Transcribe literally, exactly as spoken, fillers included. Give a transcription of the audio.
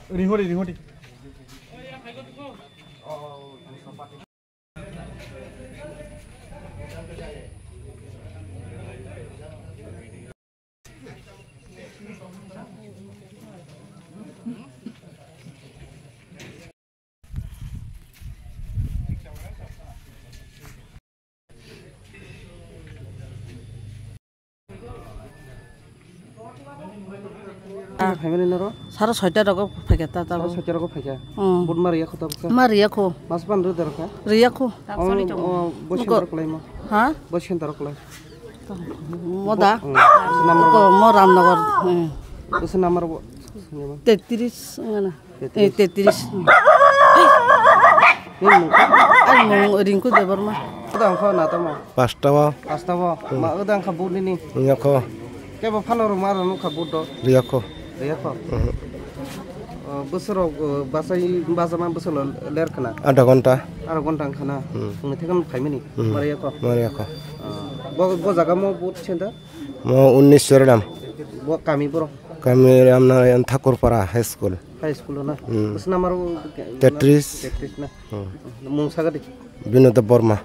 Ringhori, ringhori. Ah, phaimani noro? Saro soita rogo phaikha ta, ta. Saro soita rogo phaikha? Hmm. Bud ma riya kho ta bwkha? Ma riya kho. Mas ban ru darkha? Riya kho. Oh, oh, bo center ko laima? Ha? Bo center ko lai? Moda? Hmm. Ko mo Ramnagar. Hmm. Bwswk number bo? Tetris ngana. Eh, tetris. Tetris. Ani mung Rinku Debbarma. Uda angkho na tamo? Pasta o. Pasta o. Hmm. Ma uda angkha bud nini? Yakho. Kebo phano ruma rano kha bud do? Yakho. Yakho. Mhm. Oh, bwswk rok, oh, bachai bajama bwswk lo ler khna? Adha ghonta. Adha ghonta wngkha na? Hmm. Phungni thekno phaimani? Hmm. Mara yakho? Mara yakho. Ah, bo, bo jaga mo bud senda? Mo unnish Choriram. Bo kami boro? Kami Ramnagar Thakurpara High School. High school na? Hmm. Bwswk number o? Tetris. Tetris na? Hmm. Mung sagadi? Binoda Borma.